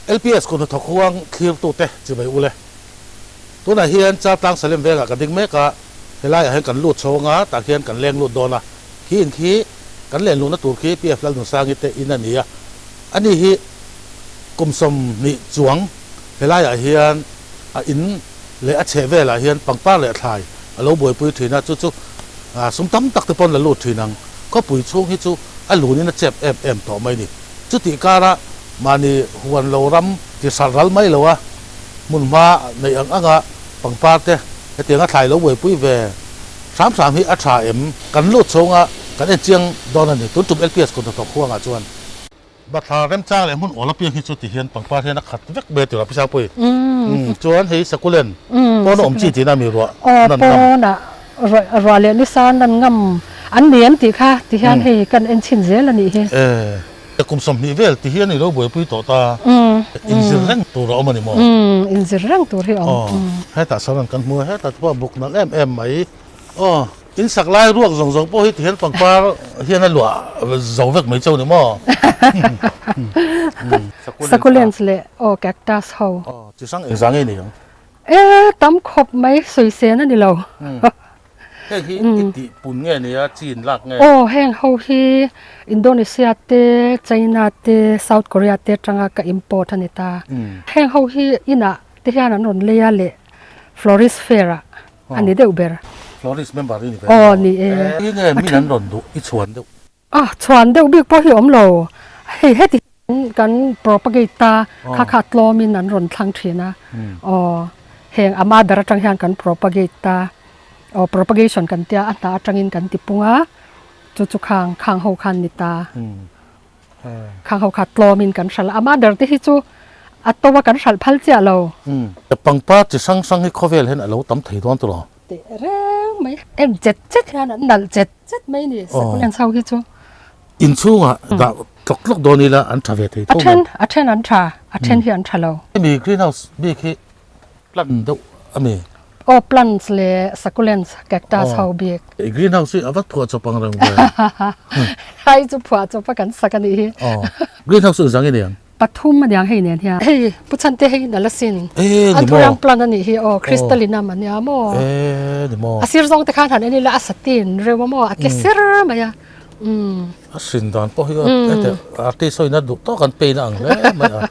LPS kut hnathawk huang thlirtute chibai ule. Tunah hian Chaltlang Salem vengah ka ding mek a, helaiah hian kan lut chho anga tah khian kan leng lut dawn a. Khi in khi kan len luhna tur khi PF Lalnunsangi te in a ni a. Ani hi kum 20 chuang helaiah hian a in leh a chheh velah hian pangpar leh thlai a lo buaipui thin a, chu chu sum tam tak te pawn la lut thin ang. Khawpui chhung hi chu a lunin a chep em em tawh mai ni. Chutih kara mahni huan lo ram ti hral ral mai lo a, hmun hma neih ang anga pangpar te hetianga thlai lo buaipui ve hram hram hi a tha em? Kan lut chhunga kan en chiang dawn a ni. Tun tum LPS kut hnathawk huangah chuan. Bathlar remchang leh hmun awl apiang hi chu ti hian pangpar hian a khat vek mai a ti lo a Pisangpui. Chuan hei Sakulen pawn a awm chi tihna mi ruah nan ngam. Pawnah ruah leh nisa nan ngam an ni an tih kha ti hian hei kan en chhin zel a nih hi. Kum 20 vel ti hian i lo buaipui tawh ta. Inzir reng tur a awm a ni maw? Inzir reng tur hi a awm. Hetah sawn kan hmu a, hetah te pawh a buk nalh em em mai. Aw. In sak lai ruak zawng zawng pawh hi tihian pangpar hian a luah zo vek mai chauh ni maw? Succulents leh aw cactus ho. Aw, chi hrang engzah nge ni ang? E, tam khawp mai sawi sen a ni lo. Heng hi i tih pun nge nia chin lak nge? Aw, heng ho hi Indonesia te, China te, South Korea te atanga ka import a ni ta. Heng ho hi inah te hian an rawn lei a leh florist fair ah A ni deuh ber. Florist member i ni ve maw? Aw ni e. Eng nge min an rawn duh i chhuan deuh? A chhuan deuh bik pawh hi awm lo. Hei heti kan propagate ta kha kha tlawmin an rawn thlang thin a. Aw heng a mother atang hian kan propagate ta. Aw propagation kan tia a hna atangin kan ti pung a. Chu chu khang khang ho khan ni ta. Khang ho kha tlawmin kan hralh a, a mother te hi chu a to a kan hralh phal chiah lo. Pangpar chi hrang hrang hi khawvel hian a lo tam thei dawn tawh lo. Teh reng mai, en chet chet hian an nalh chet chet mai ni succulents ho hi chu. Inchhungah dah tlawk tlawk dawn ila an tha ve thei tho mai. A then an tha, a then hi an tha lo. Hemi greenhouse bik hi Plant deuh a mi. Aw plants leh succulents cactus ho bik. I green house hi a va phuah chawp ang reng ve. Hai chu phuah chawp a kan sak a nih hi. Aw green house chu zang i nei ang. Pathum a niang hei nen hian. Hei Pu Chhante hei nalh asin. E ni maw. Anthurium plant a nih hi aw crystallinum a nia maw. E ni maw. A sir zawng te khan han en ila a satin reuh a maw a tle ser mai a. A hrin dan pawh hi a artist ho in a duh tawk an paint a ang hle mai a.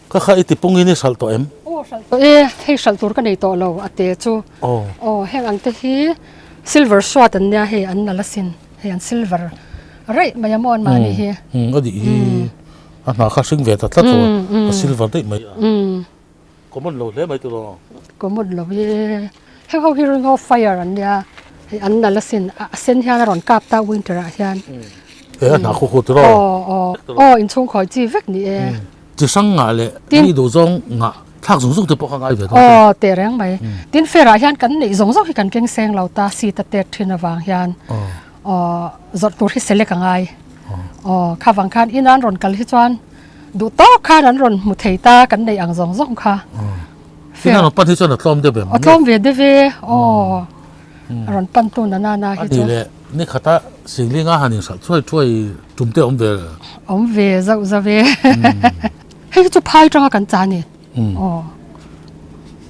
Ka kha i tipungin i hralh tawh em? Aw hralh tawh e, hei hralh tur ka nei tawh lo a te chu. Aw. Aw heng ang te hi silver suat an nia hei an nalh asin, hei an silver raih mai a maw an mahni hi. Umm a nih hi a hna kha hring ve ta tlat lo a, a silver daih mai a. Common lo hle mai tiraw? Common lo e, heng ho hi ring of fire an nia, hei an nalh asin, a sen hian a rawn kap ta winter ah hian. E a hna khu khu tiraw? Aw aw aw inchhung khawi chi vek ni e. Chi hrang ngah leh mi duh zawng ngah thlak zawng zawng te pawh kha ngai ve dawn te. Aw teh reng mai. Tin fair ah hian kan neih zawng zawng hi kan keng seng lo ta seat a tet thin avang hian aw zawrh tur hi select a ngai. Aw kha vang khan in an rawn kal hi chuan duh tawk khan an rawn hmu thei ta kan neih ang zawng zawng kha. Tin an rawn pan hi chuan a tlawm deuh em? A tlawm ve deuh e aw. A rawn pan tu na na na hi chu. A ni leh ni khata Singlinga han inhralh thuai thuai tum te awm ve. Awm ve zauh zauh e. Hei hi chu phai tanga kan cha ni. Aw.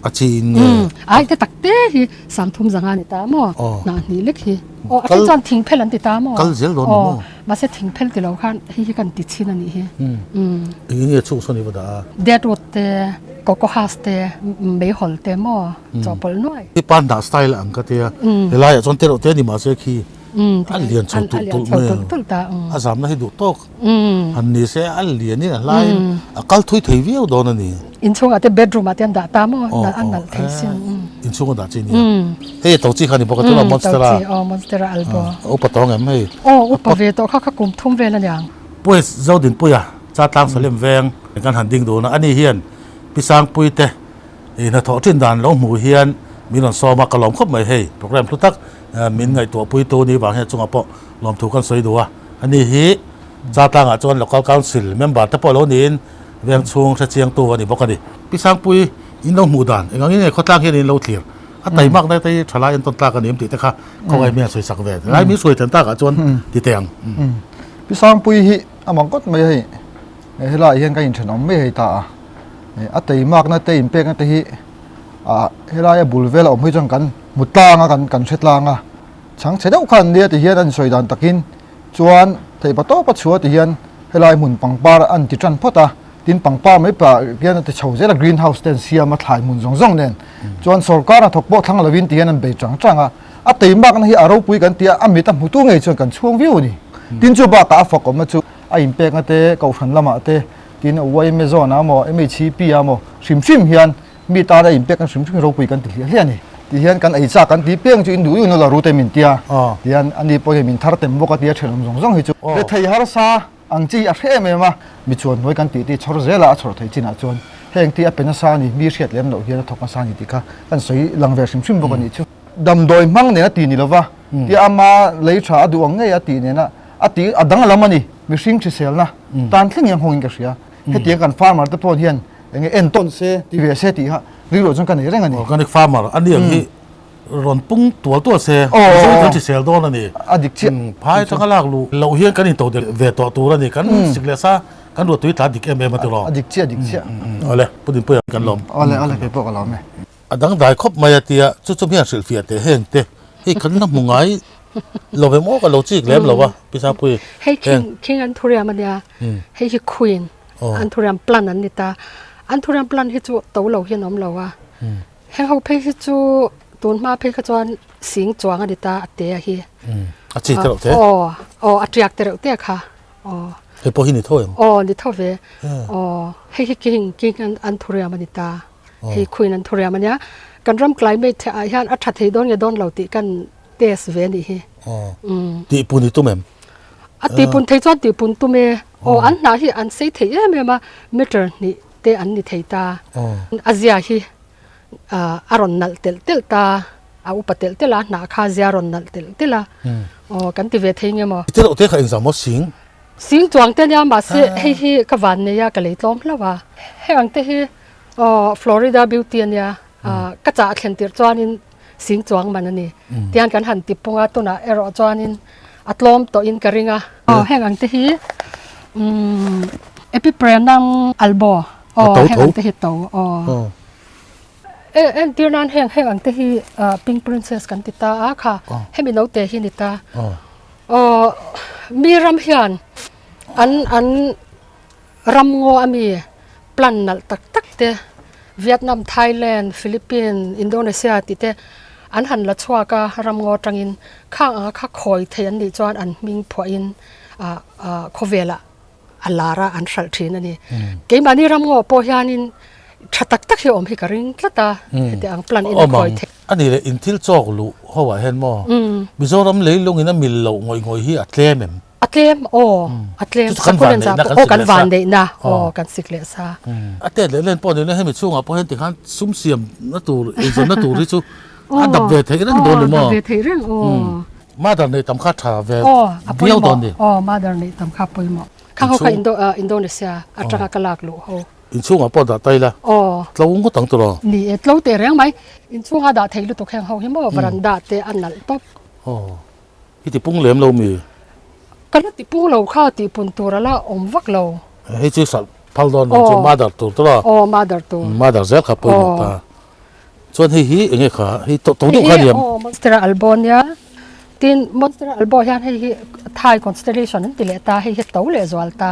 A chi in nge. Ai te tak te hi sangthum zanga ni ta maw. Hnah hnih lek hi. Aw a then chuan thingphel an ti ta maw. Kal zel dawn ni maw. Mahse thingphel ti lo khan hei hi kan ti chhin a nih hi. Eng nge chhung sawn i va dah a? Deadwood te, coco husk te, meihawl te maw chawhpawlh nuai. Hi pan dah style ang ka tia. Helaiah chuan te reuh te a ni mahse khi a lian chho tulh tulh mai a. A zamna hi duh tawk han ni se a lian in a hlaiin a kal thui thei viau dawn a ni. Inchhungah te bedroom ah te an dah ta maw a nalh thei sin. Inchhung a dah chi nia. Hei to chi kha ni bawk a tuna monstera. To chi aw monstera albo. A upa tawng em hei. Aw upa ve tawh kha kha kum thum vel a niang. Puai Zodinpuia Chatlang Salem veng kan han ding dun a, ani hian Pi Sangpui te hnathawh thin dan lo hmuh hian min rawn sawm a, ka lawm khawp mai hei program hlu tak min ngaihtuahpui tu ni vang hian chungah pawh lawmthu kan sawi duh a, ani hi Chatlangah chuan Local Council member te pawh lo niin veng chhung hre chiangtu a ni bawk a ni. Pi Sangpui in lo hmuh dan eng angin nge khawtlang hian in lo thlir a taimak na te hi thalai en tawn tlak a ni em tih te kha khawngaih hmel sawi sak ve lai min sawi then takah chuan ti teh ang. Pi Sangpui hi a mak ngawt mai hei, helaiah hian ka inthenawm mai hei ta a. A teimakna te inpekna te hi ah helaia bul vela awm hi chuan kan hmu tlang a kan kan hre tlang a chhang chhe deuh kha an nia ti hian an sawi dan takin chuan theihpa tawpa chhuah ti hian helai hmun pangpar an ti tan phawt a tin pangpar mai pah hian a ti chho zel a green house te an siam a thlai hmun zawng zawng nen chuan sorkar hnathawk pawh thlang lovin ti hian an bei chang chang a a teimakna hi a ropui kan ti a a mit a hmutu ngei chuan kan chhuang viau a ni tin chu bakah a fak awmna chu a inpekna te kohhran lamah te Tin, YMA zawn ah maw, MHCP ah maw hrim hrim hian mi tana inpek an hrim hrim ropui kan ti hliah hliah a ni. Ti hian kan ei chak kan ti piang chu in duh duh in la ru te min tia. Ti hian ani pawh hian min thar tem bawk a tia thenawm zawng zawng hi chu. Rethei harsa ang chi a hre em em a, mi chuan hnuai kan tih tih chhawr zel a, a chhawr theih chinah chuan heng ti a pe nasa a ni, mi hriat lem loh hian a thawk nasa a ni tih kha kan sawi lang ve hrim hrim bawk a nih chu. Damdawi hmang nen a ti ni lova, tia ama lei tha a duh ang ngei a tih nena a ti a danglam a ni, mihring hriselna tan thleng hian nghawngin ka hria. Hetiang kan farmer te pawh hian enge entawn se ti ve se tih kha rilruah chuan ka nei reng a ni. Organic farmer a ni ang hi rawn pung tual tual se Mizo kan hrisel dawn a ni. A dik chiah. Phai atanga lak luh loh hian kan into ve tawh tur a ni. Kan sik leh sa kan ruahtui tla dik em em a ti rawh. A dik chiah a dik chiah. Awle Pu Dinpuia kan lawm. Awle awle kei pawh ka lawm e. A dangdai khawp mai a tia, chu chu hian hrilhfiah teh heng te hei kan la hmu ngai lo ve maw ka lo chik lem lo a Pi Sangpui. Hei king king anthurium a nia, hei hi queen anthurium plant an ni ta, anthurium plant hi chu to lo hian a awm lo a, heng ho phei hi chu tun hma phei kha chuan sing chuang a ni ta a te a hi. A chi te reuh te? Aw aw a tiak te reuh te kha aw. Hei pawh hi ni tho em? Aw ni tho ve, aw hei hi king king anthurium a ni ta. Hei khuin an thuriam ania. Kan ram climate ah hian a tha thei dawn nge dawn lo tih kan test ve anih hi. Tihpun i tum em? A tihpun thei chuan tihpun tum e. Aw an hnah hi an sei thei em em a, meter hnih te an ni thei ta. A zia hi a rawn nalh telh telh ta, a upa telh telh a, a hnah kha a zia a rawn nalh telh telh a. Aw kan ti ve thei nge maw? I ti loh te kha engzah maw sing? Sing chuang te ania mahse hei hi ka van nei a, ka lei tlawm hlauh a. Heng ang te hi Aw Florida Beauty ania ka chah a thlen tirh chuanin sing chuang man a ni tihian kan han ti pung a tunah erawh chuanin a tlawm tawhin ka ring a. Aw heng ang te hi umm Epiprenang albo aw heng ang te hi to aw e entir nan heng heng ang te hi Pink Princess kan ti ta a kha hemi naute hi ni ta aw mi ram hian an an Ramngaw a mi plan nalh tak tak te Vietnam, Thailand, Philippines, Indonesia tih te an han la chhuak a, ramngaw atangin khang anga kha khawi thei an nih chuan an hming phuahin ah ah khawvelah a lar a an hralh thin a ni. Keimahni ramngaw pawh hianin tha tak tak hi a awm hi ka ring tlat a, heti ang plan in a khawi thei. A nih leh inthil chawk luh ho ah hian maw Mizoram leilungin a mil loh ngawih ngawih hi a tlem em? A tlem aw, a tlem. Chu chu kan van neihna kan Aw kan van neihna aw kan sik leh sa. A tet leh len pawh nilo hemi chhungah pawh hian tikhan sum siam na tur inzawnna tur hi chu a dap ve theih reng dawn ni maw? Aw dap ve theih reng aw. Mother neih tam kha tha ve viau dawn ni. Aw mother neih tam kha pawimawh. Khang ho kha Indonesia atanga ka lak luh ho. Inchhungah pawh dah ta ila tlo ngawt ang tawh. Ni e tlo teh reng mai. Inchhunga dah thei lutuk heng ho hi maw varanda te a nalh tawp. Aw. I ti pung lem lo mi? Ka la ti pung lo kha tih pun tur a la awm vak lo. Hei chu sal phal dawn lo chu mother tur tur a. Aw mother tur. Mother zel kha pawimawh ta. Chuan hei hi enge kha hei to deuh kha niam. Aw Monstera albo nia. Tin Monstera albo hian hei hi Thai constellation an ti leh ta hei hi to leh zual ta.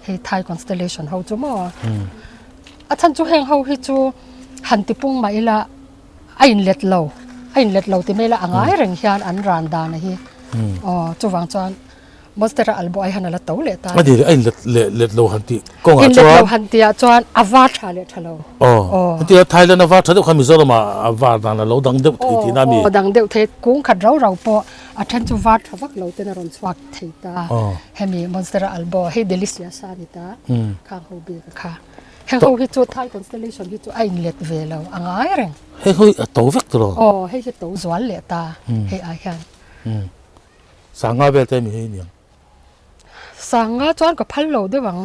Hei Thai constellation ho chu maw. A chhan chu heng ho hi chu han ti pung mah ila. A inlet lo, a inlet lo ti mai la a ngai reng hian an ran dan a hi. Aw, chuvang chuan Monstera albo ai hian a la to leh ta. A ni leh, a inlet leh let lo han tih kawngah chuan. Inlet lo han tihah chuan a var tha leh tha lo. Aw, heti a Thailand a var tha deuh khan Mizoram ah a var dan a lo dang deuh thei tihna a mi? Aw, dang deuh thei, kung khat rau rau pawh a then chu var tha vak lo ten a rawn chhuak thei ta. Hemi Monstera albo hei Deliciosa a ni ta, khang ho bik a kha. Heng ho hi chu Thai constellation hi chu a inlet ve lo a ngai reng. Hei ho hi a to vek tawh lo. Aw hei hi to zual leh ta hei ai hian. Sanga vel te mi hei niang. Sanga chuan ka phal lo deuh ang.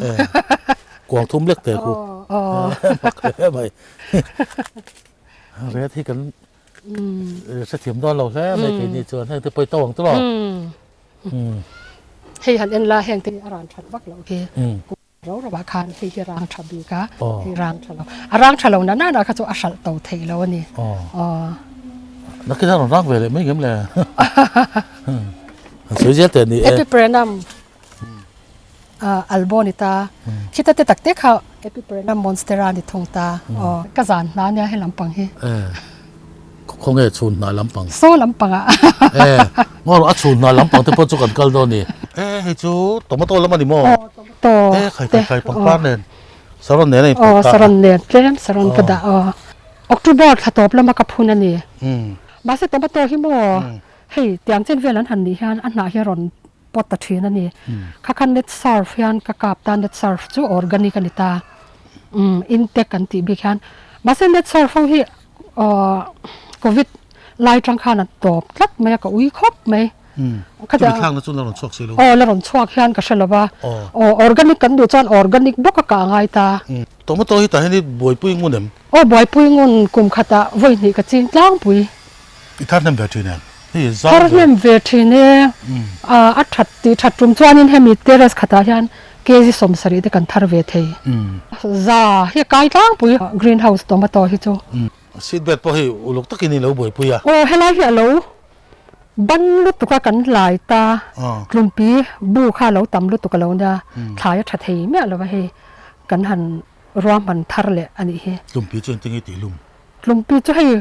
Kuang thum lek te khu. Aw. Mak hle mai. Ret hi kan hrethiam dawn lo hle mai keini chuan heng te pawh i to ang tawh lo. Hei han en la heng te hi a ran that vak loh khi. Ro ro ah khan hei hi rang tha bik a, hei rang tha lo. A rang tha lo na na na kha chu a hralh to thei lo a ni. Nakin a rawn rang ve leh mai ngem le. An sawi zel teh ni e. Epiprenum albo ni ta. Khita te tak te kha Epiprenum monstera ni thung ta. Ka zan hna nia he lampang hi. Khawnge chhun hnah lampang? Saw lampang ah. E, ngaw a chhun hnah lampang te pawh chu kan kal dawn ni. E, hei chu tomato lam a ni maw? Aw, tomato. E, khai khai khai pangpar nen saron nen a inpawlh ta. Aw, saron nen tlem saron ka dah aw. October thla tawp lama ka phun a ni. Mahse tomato hi maw hei tiang chen vel an han nih hian a hnah hi a rawn pawt ta thin a ni. Kha kha net surf hian ka kap ta, net surf chu organic a ni ta. Umm intake kan tih bik hian. Mahse net surf ho hi Covid lai tang khan a tawp tlat mai a, ka ui khawp mai. Chumi thlakna chu la rawn chhuak si lo. Aw la rawn chhuak hian ka hre lo va. Aw organic kan duh chuan organic bawk a kah ngai ta. Tomato hi tah hian i buaipui ngun em? Aw buaipui ngun kum khatah vawi hnih ka ching tlangpui. I thar hnem ve thin em? Hei zau ve. Thar hnem ve thin e. A that tih that tum chuanin hemi terrace khatah hian kg 70 te kan thar ve thei. Za hi a kai tlangpui green house tomato hi chu. Seed bed pawh hei uluk takin i lo buaipui a. Aw helai hi a lo ban lutuk a kan hlai ta. Tlumpi bu kha a lo tam lutuk a lo nia. Thlai a tha thei miah lo va hei kan han ruahman thar leh a nih hi. Tlumpi chu engtin nge tih lum? Tlumpi chu hei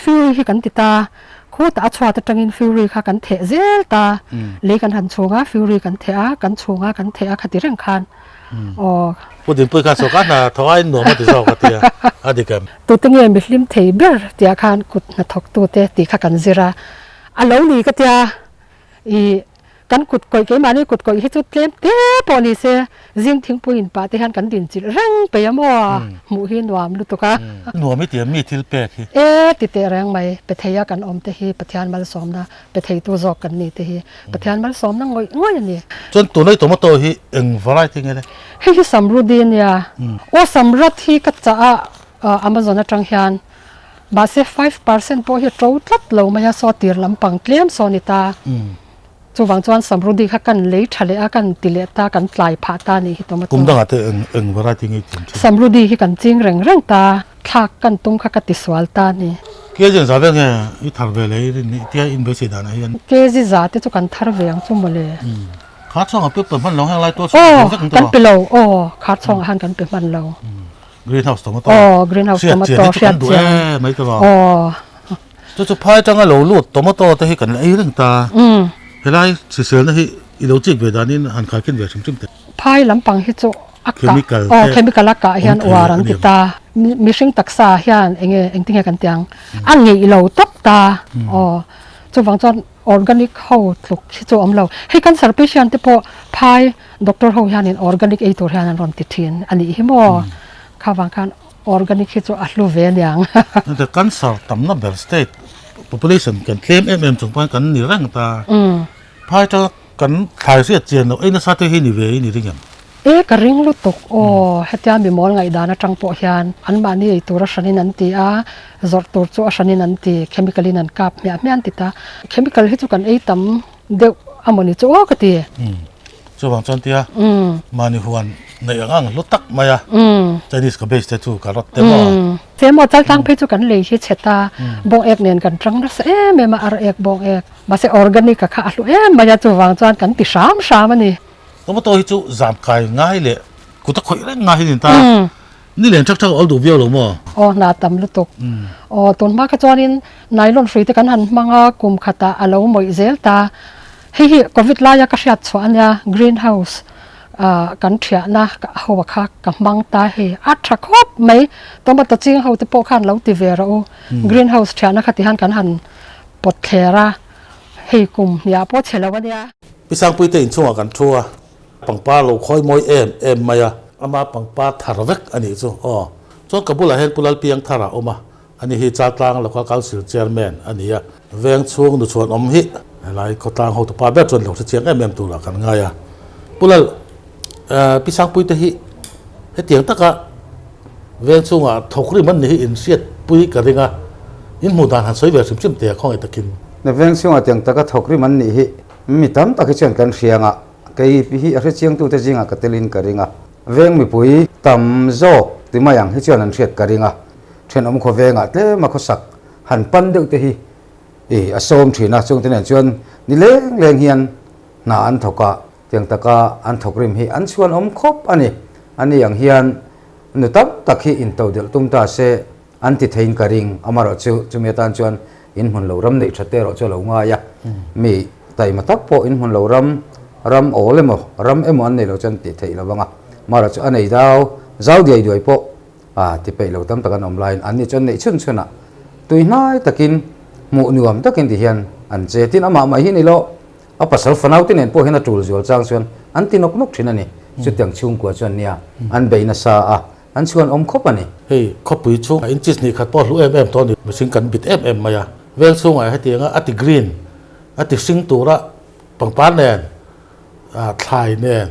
Fury hi kan ti ta, khutah a chhuat atangin Fury kha kan theh zel ta, lei kan han chhung a, Fury kan theh a, kan chhung a, kan theh a khati reng khan aw. Pu Dinpui khan sawrkar hna thawh aiin nuam a ti zawk a ti a, a dik em? Tute nge mihlim thei ber tih ah khan kut hnathawktute tih kha kan zir a, a lo ni ka tia i Kan kut kawih keimahni kut kawih hi chu tlem te pawh ni se, zing thingpui in pah te hian kan din chilh reng peih a maw? Hmuh hi nuam lutuk a. Nuam i ti a mi thil pek hi. E ti teh reng mai, pe thei a kan awm te hi Pathian malsawmna pe theitu zawk kan ni te hi Pathian malsawmna ngawih ngawih a ni. Chuan tunai tomato hi eng variety nge le? Hei hi Samrudi a nia. Aw Samrat hi ka chah a Amazon atang hian mahse 5% pawh hi a to tlat lo mai a, saw tir lampang tlem saw ni ta. Chuvang chuan Samrudi kha kan lei tha leh a, kan ti leh ta, kan tlai phah ta nih hi tomato. Kum dangah te eng eng variety nge i ching thin? Samrudi hi kan ching reng reng ta, thlak kan tum kha ka ti sual ta ni. Kg za vel nge i thar ve leh i rin i tia in beisei danah hian? Kg za te chu kan thar ve ang chu mawle. Khar chhawngah pe pe hman lo heng lai tual chhawng a vek ang tawh a? Aw kan pe lo, aw khar chhawngah han kan pe hman lo. Greenhouse tomato. Aw greenhouse tomato hriat chian hi chu kan duh em mai tawh a. Aw. Chu chu phai atanga lo lut tomato te hi kan la ei reng ta. Helai hriselna hi i lo chik ve danin han khaikhin ve hrim hrim teh. Phai lampang hi chu a kah aw chemical a kah hian uar an ti ta. Mihring taksa hian enge engtinge kan ti ang a ngeih lo tawp ta aw chuvang chuan organic ho tluk hi chu a awm lo. Hei cancer patient te pawh phai doctor ho hianin organic ei tur hian an rawn ti thin a nih hi maw kha vang khan Organic hi chu a hlu ve aniang. The cancer tamna ber state population kan tlem em em chung pawn kan ni reng ta. Phai tanga kan thlai hriat chian loh ei nasa te hi ni ve i ni ring em? E ka ring lutuk aw, hetia mi mawl ngaihdan atang pawh hian anmahni ei tur a hranin an ti a, zawrh tur chu a hranin an ti, chemical in an kap hmiah hmiah an ti ta. Chemical hi chu kan ei tam deuh a mawni chu aw ka ti. Chuvang chuan tia mahni huan neih ang ang hlu tak mai a, Chinese cabbage te chu carrot te maw. Che maw chaltlang phei chu kan lei hi chhe ta, bawng ek nen kan tang nasa em em a, ar ek bawng ek, mahse organic a kha a hlu em mai a, chuvang chuan kan ti hram hram a ni. Tomato hi chu zam kai ngai leh kut a khawih reng ngai hi ni ta. Ni len thak thak a awl duh viau lo maw? Aw hna tam lutuk. Aw tun hma kha chuanin nylon hrui te kan han hmang a, kum khatah a lo mawih zel ta. Hei hi covid laia ka hriat chhuah a nia, green house kan thiahna ho a kha ka hmang ta hei a tha khawp mai. Tomato ching ho te pawh khan lo ti ve rawh u. Green house thiahna kha ti hian kan han pawt thler a, hei kum hniah pawh chhe lo a nia. Pi Sangpui te inchungah kan thu a. Pangpar lo khawi mawi em em mai a. Ama pangpar thar vek a nih chu aw. Chuan ka bulah hian Pu Lalpiang thar a awm a, ani hi Chaltlang Local Council Chairman a ni a. Veng chhung nuchhuan awm hi helai khawtlang hotupa ber chuan lo hre chiang em em turah kan ngai a. Pu Lal, Pi Sangpui te hi hetiang taka veng chhungah thawk rim an ni hi inhriatpui ka ring a, in hmuh dan han sawi ve hrim hrim teh a khawngaih takin. Veng chhungah tiang taka thawk rim an nih hi mi tam tak hi chuan kan hria ang a. Kei hi a hrechiangtute zingah ka telin ka ring a. Veng mipui tam zawk ti mai ang hi chuan an hriat ka ring a, thenawm khaw vengah tlema khawsak han pan deuh te hi i a sawm thin a, chungte nen chuan ni leng leng hian hna an thawk a, tiang taka an thawk rim hi an chhuan awm khawp a ni. Ani ang hian nu tam tak hi intodelh tum ta se an ti theiin ka ring, amaherawhchu chumi atan chuan inhmun lo ram neih that te erawh chu a lo ngai a, mi taima tak pawh inhmun lo ram, ram awl emaw, ram emaw an neih loh chuan tih theih lo vang a, amaherawhchu a nei dau zau diai duai pawh a ti peih lo tam tak an awm laiin an ni chuan neih chhun chhunah tui hnai takin hmuh nuam takin ti hian an che tin amah mai hi ni lo a pasal fanau te nen pawh hian a tul zual chang chuan an ti nawk nawk thin a ni, chutiang chhungkua chuan nia an bei nasa a. An chhuan awm khawp a ni. Hei khawpui chu a inches hnih khat pawh a hlu em em tawh a ni. Mihring kan bit em em mai a. Veng chhungah hetianga a ti green, a ti hring tura pangpar nen, thlai nen,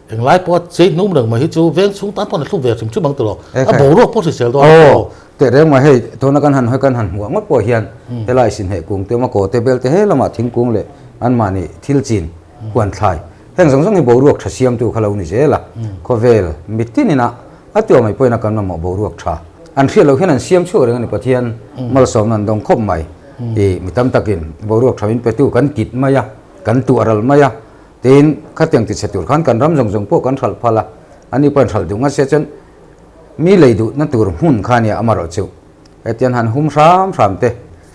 englai pawh a chei hnum reng mai hi chu veng chhung tan pawh an hlu ve hrim hrim ang tiraw. A boruak pawh hrisel dawn a ni tiraw. Aw, teh reng mai hei tuna kan han hawi kan han hmuh ngawt pawh hian helai sinheh kung te awm a, kaw te bel te he lamah thingkung leh anmahni thil chin huan thlai Heng zawng zawng hi boruak tha siamtu kha lo ni zel a, khawvel mitin ina a tua mai pawhin a kan mamawh boruak tha. An hriat loh hian an siam chhuak reng a ni Pathian malsawmna an dawng khawp mai. I mi tam takin boruak tha min petu kan kit mai a, kan tuah ral mai a, tin khatiang tichhe tur khan kan ram zawng zawng pawh kan hralh phal a, ani pawhin hralh duh ngat sia chuan mi lei duhna tur hmun kha nia amaherawhchu hetiang han hum hram hram te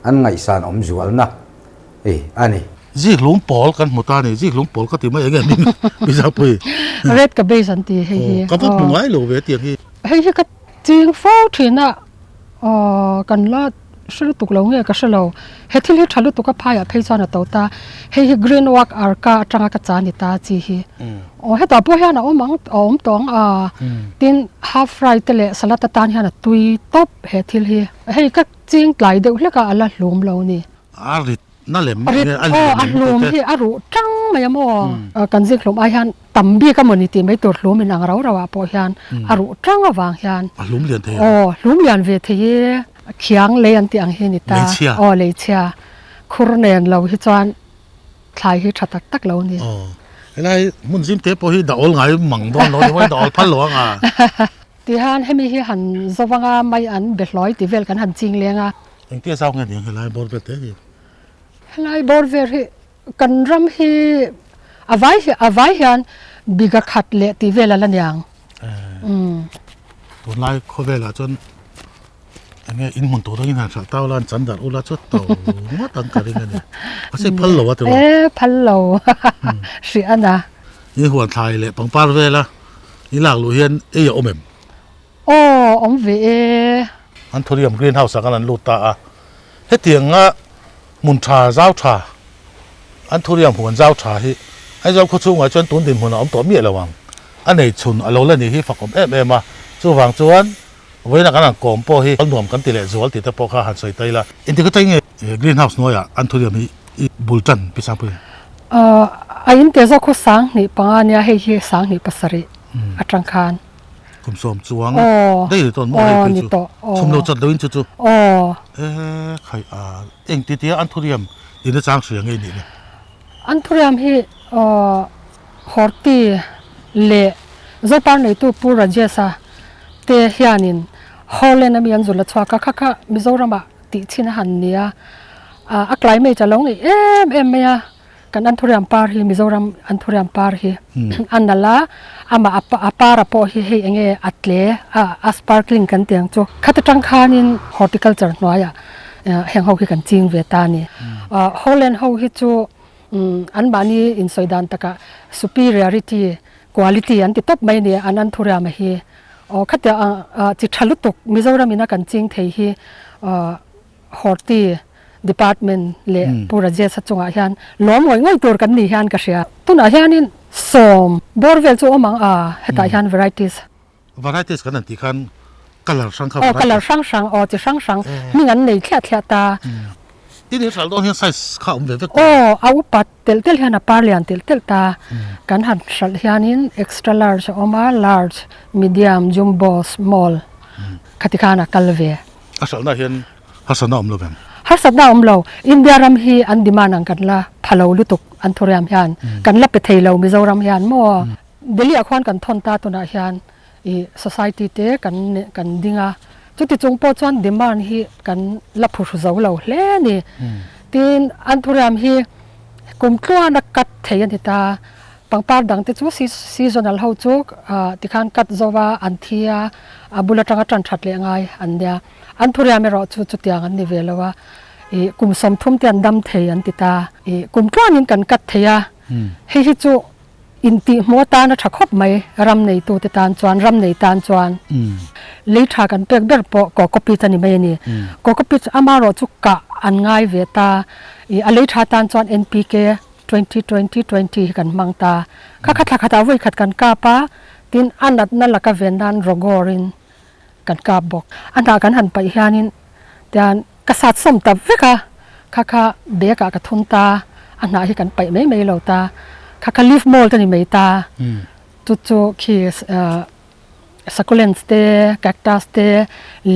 an ngaihsan awm zualna. Ei a ni. Ziklung pawl kan hmu ta a ni. Ziklung pawl ka ti mai enge hming Mizapui. Red cabbage an ti hei hi. Aw ka va hmu ngai lo ve tiang hi. Hei hi ka ching fo thin a, aw kan la hre lutuk lo nge ka hre lo. He thil hi tha lutuk a phaiah phei chuan a to ta. Hei hi green work arka atanga ka cha ni ta chi hi. Aw hetah pawh hian a awm ang a awm tawh ang a. Tin half fry te leh salad atan hian a tui tawp he thil hi. Hei ka ching tlai deuh hlek a a la hlum lo ni. A rit na lem nge a lian em hlum hi a ruh tang mai a maw? Kan zik hlum ai hian tam bik a mawni tih mai tur hlum in ang rau rau ah pawh hian a ruh tang avang hian a hlum lian thei aw hlum lian ve thei i khiang lei an tih ang hi ni ta aw leichhia khur nen lo hi chuan thlai hi tha tak tak lo ni. Aw helai hmun zim te pawh hi dah awl ngai mang dawn lo ni maw dah awl phal lo ang a. Tihian hemi hi han zawvanga mai an be hlawi tih vel kan han ching leng a. Engtia zau nge niang helai bawr vel te hi? Helai bawr vel hi kan ram hi a vai a vai hian biga khat leh tih vel a la niang. Umm. Tunlai khawvelah chuan enge in hmun tur angin han hralh tau la an chan darh ula chu to ngawt ang ka ring a ni. Mahse phal lo a tiraw? E phal lo hrih a na. I huan thlai leh pangpar vela i lak luh hian ei a awm em? Aw, awm ve e. Anthurium green house ah khan an lut ta a, hetianga hmun tha zau tha, Anthurium huan zau tha hi Aizawl khaw chhungah chuan tun dinhmun a awm tawh miah lo ang. A nei chhun a lo la nih hi fak awm em em a, chuvang chuan vawiinah kan han kawm pawh hi nuam kan ti leh zual tih te pawh kha han sawi ta ila. Engtik atang nge green house hnuaiah Anthurium hi i bul tan Pi Sangpui? A in te zawk khu 2005 nia, hei hi 2007 atang khan. Kum sawm chuang daih ni tawn maw hei phei chu chhum lo chat loin chu chu e khai a eng ti tia anthurium in a chang hria ngei nih le. Anthurium hi Horti leh Zopar neitu Pu Rajesh-a te hianin Holland ami an zul a chhuak a, kha kha Mizoramah tih chhin a han ni a, a climate a lo ngeih em em mai a. Kan Anthurium par hi Mizoram Anthurium par hi a nalh a, amah a par a pawh hi hei enge a tle a a sparkling kan tih ang chu. Khat atang khanin horticulture hnuaiah heng ho hi kan ching ve ta a ni. Holland ho hi chu anmahni insawi dan takah superiority quality an ti tawp mai a ni an Anthurium a hi. Aw khatia chi tha lutuk Mizoram ina kan ching thei hi Horti Department leh Pu Rajesh-a chungah hian lawm ngawih ngawih tur kan nih hian ka hria. Tunah hianin sawm bawr vel chu awm ang a, hetah hian varieties. Varieties kan han tih khan colour hrang kha variety. Aw colour hrang hrang, aw chi hrang hrang hming an nei thliah thliah ta. Tin he hralh dawn hian size kha awm ve vek ta. Aw a upat telh telh hian a par lian telh telh ta. Kan han hralh hianin extra large a awm a, large, medium, jumbo, small khati khan a kal ve. A hralhna hian harsatna awm lo vem? Harsatna awm lo. India ram hi an demand ang kan la pha lo lutuk an thuriam hian. Kan la pe thei lo Mizoram hian maw? Delhi ah khuan kan thawn ta tunah hian i society te kan kan ding a, chuti chung pawh chuan demand hi kan la phuhru zo lo hle a ni. Tin, anthurium hi kum tluan a cut thei a ni ta, pangpar dang te chu seasonal ho chu tikhan cut zo va an thi a, a bul atanga tan that leh ngai an nia. Anthurium erawh chu chutiang an ni ve lo a, i kum 30 te an dam thei an ti ta, i kum tluanin kan cut thei a, hei hi chu Intihhmuh atan a tha khawp mai, ram neitute tan chuan, ram nei tan chuan. Lei tha kan pek ber pawh cocopeat a ni mai a ni. Cocopeat amarawh chu kah an ngai ve ta. I a lei tha tan chuan NPK 20 20 20 hi kan hmang ta. Kha kha thla khatah vawi khat kan kap a, tin a natna laka ven nan rawgawrin kan kap bawk. A hnah kan han paih hianin tian ka sat sawm ta vek a, kha kha bag ah ka thun ta, a hnah hi kan paih mai mai lo ta, kha kha leaf mold a ni mai ta, chu chu khi succulents te, cactus te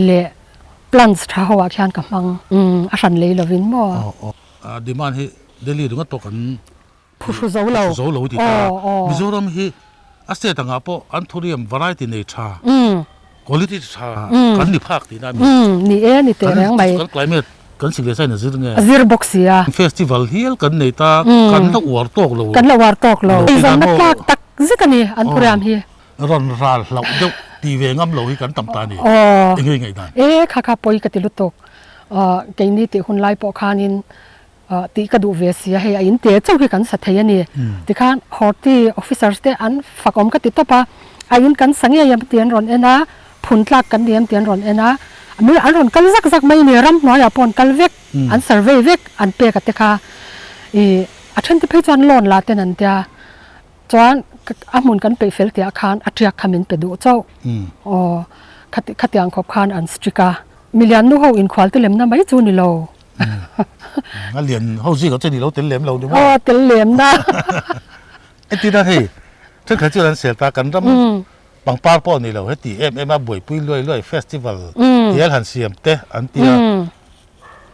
leh plants tha ho ah khian ka hmang, a hran lei lovin maw. Demand hi Delhi ringawt pawh kan Phuhru zo lo. Phuhru zo lo ti ta. Mizoram hi a state angah pawh anthurium variety nei tha, quality tha kan ni phak tihna a mi. Ni e, ni teh reng mai. Kan climate kan si leh sain a zir nge. A zir bawk si a. Festival hial kan nei ta, kan la uar tawk lo. Kan la uar tawk lo. Eizawnna tlak tak zet a ni anthurium hi. Rawn ral hlauh deuh ti ve ngam lo hi kan tam ta a ni. Engei ngaihdan? E, kha kha pawi ka ti lutuk. Keini tih hun lai pawh khanin tih ka duh ve si a, hei a in te chauh hi kan sa thei a ni. Tikhan Horti officers te an fak awm ka ti tawp a, a in kan sa ngei em tih an rawn en a, phun tlak kan ni em tih an rawn en a, mi an rawn kal zak zak mai a ni, ramhnuaiah pawh an kal vek, an survey vek an pek a te kha. Ih a then te phei chuan loan la ten an tia, chuan a hmun kan peih fel tihah khan a tiak kha min pe duh chauh. Aw khatiang khawp khan an strict a, milian nu ho inkhual te lemna mai chu ni lo. A lian ho zing ah chuan i lo tel lem lo ni maw? Aw tel lem na. Entir a hei thenkhat chuan an sel ta kan ram pangpar pawh ni lo heti em em a buaipui luai luai festival hial han siam te an ti a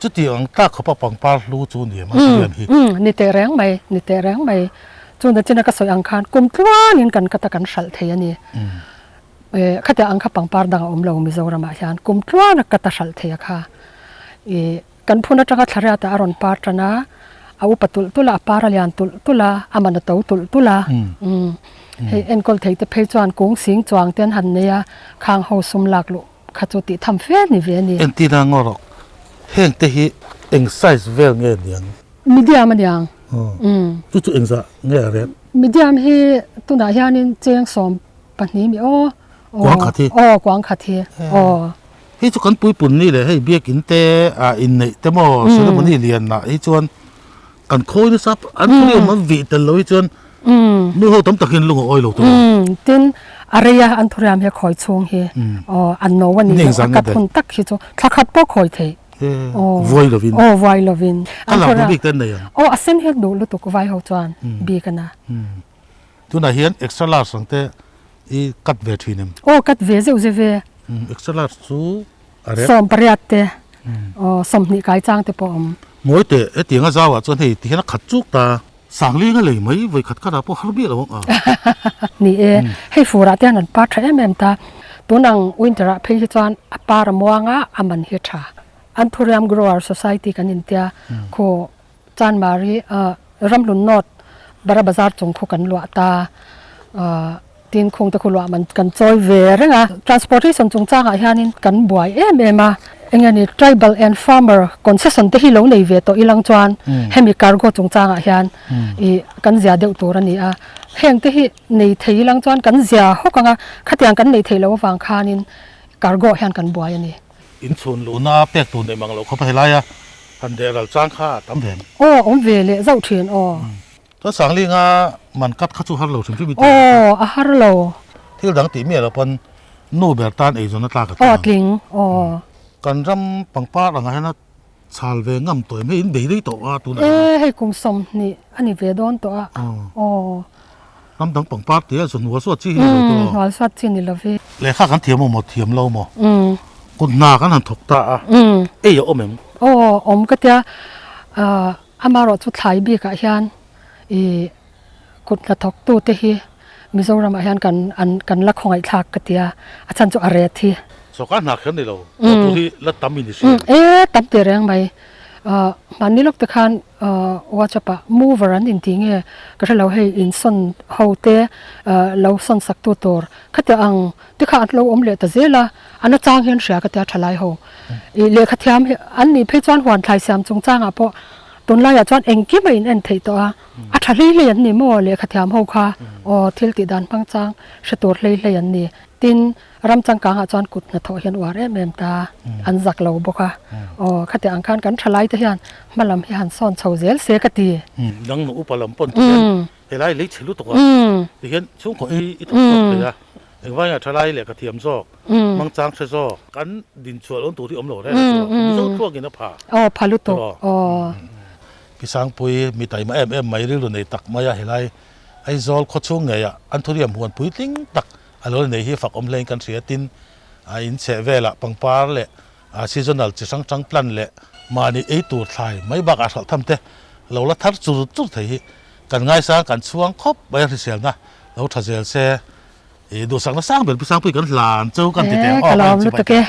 chuti ang tlak khawpa pangpar hlu chu ni em a siam hi. Ni teh reng mai ni teh reng mai chu nachina ka sawi ang khan kum tluanin kan kata kan hralh thei a ni. Khatiang ang kha pangpar dang a awm lo Mizoramah hian kum tluan a kat a hralh thei a kha. Ih kan phun atanga thlariat ah a rawn par tan a, a upa tulh tulh a, a par a lian tulh tulh a, a man a to tulh tulh a. Umm hei enkawl thei te phei chuan kung sing chuang te an han nei a, khang ho sum lak luh kha chu tih tham fe ni ve a ni. Entir a ngaw rawh, heng te hi eng size vel nge niang? Medium a niang. Umm. Chu chu engzah nge a rep? Medium hi tunah hianin cheng 12 mi aw Kuang khat hi aw kuang khat hi aw Hei chu kan puipun ni leh hei biakin te ah inneih te maw ceremony lian ah hi chuan kan khawi nasa an thurium an vih tel lo hi chuan nu ho tam takin lung a awi lo tur Tin a rei a an thuriam hi a khawi chhung hi aw an no a ni a kat hun tak hi chu thla khat pawh khawi thei aw vuai lovin aw vuai lovin a lang duh bik te an nei ang aw a sen hian duh lutuk vai ho chuan bik a na. Tunah hian extra large ang te i cut ve thin em? Aw cut ve zeuh zeuh ve. Extra large chu a rep. 18 te aw 20 kai chang te pawh a awm. Ngawi teh hetiang a zauah chuan hei tihian a khat chuk ta. Sangli nga lei mai vawi khat khatah pawh har miah lo ang a. Ni e, hei furah te hian an par tha em em ta. Tun ang winter ah phei hi chuan a par a muang a, a man hi a tha. Anthurium Grower Society kan intia khaw Chanmari Ramhlun North Bara Bazar chung khu kan luah ta tin khung te khu luah man kan chawi ve reng a. Transportation chungchangah hianin kan buai em em a, eng nge ni Tribal and Farmer Concession te hi lo nei ve tawh ilang chuan hemi cargo chungchangah hian ih kan zia deuh tur a ni a. Heng te hi nei thei ilang chuan kan zia hawk ang a, khatiang kan nei theih loh avang khanin cargo hian kan buai a ni. In chhun luhna pek tur neih mang loh khawp a helai a, han deh ral chang kha a tam ve ang. Aw awm ve leh zauh thin aw. Chuan Sanglinga man kat kha chu har lo hrim hrim i ti. Aw a har lo. Thil dang tih miah loh pawn nu ber tan eizawn a tlak a tling ang. Aw tling aw. Kan ram pangpar angah hian a chhal ve ngam tawh em hei in bei rei tawh a tunah hian. E hei kum 20 a ni ve dawn tawh a aw. Ram dang pangpar tia chu hnual suat chi hi ni lo tawh. Umm hnual suat chi ni lo ve. Lehkha kan thiam maw thiam lo maw? Kut hna kan han thawk ta a. Ei a awm em? Aw awm ka tia amarawh chu thlai bikah hian i kut hnathawk tu te hi Mizoram ah hian kan an kan la khawngaih thlak ka tia a chhan chu a ret hi. Sawrkar hna kher ni lo tawh tur hi la tam in i hria. E tam teh reng mai. Mahni lawk te khan WhatsApp ah mover an inti nge ka hre lo hei insawn ho te lo sawn sak tu tur khatiang ang te kha an lo awm leh ta zel a, a na chang hian hria ka tia thalai ho. Ih lehkha thiam hi an nih phei chuan huan thlai siam chungchang ah pawh tunlai ah chuan engkim a in en theih tawh a, a tha hlei hlei an ni maw lehkha thiam ho kha aw thil tih dan hmang chang hre tur hlei hlei an ni. Tin, Ram changkangah chuan kut hnathawh hian uar em em ta, an zak lo bawk a. Aw, khatiang ang khan kan thalai te hian hma lam hi han sawn chho zel se ka ti. Nang nu upa lam pawn tihian helai lei chhe lutuk a, tihian chhungkaw hi i thawk chhuak thei a, engvai ah thalai leh ka thiam zawk, hmangchang hre zawk, kan dinchhuah lawn tur hi awm lo reng a chu Mizo thluakin a pha. Aw, pha lutuk. Aw. Pi Sangpui, mi taima em em mai rilru nei tak mai a helai Aizawl khawchhung ngeiah an thuriam huan puitling tak A lo nei hi fak awm hlein kan hria tin a in chheh velah pangpar leh seasonal chi hrang hrang plant leh mahni ei tur thlai mai bakah hralh tham te lo la thar chur chur thei hi kan ngaisang kan chhuang khawp mai a hriselna lo tha zel se i duhsakna sang ber pi sangpui kan hlan chu kan ti teh ang aw ka lawm lutuk e.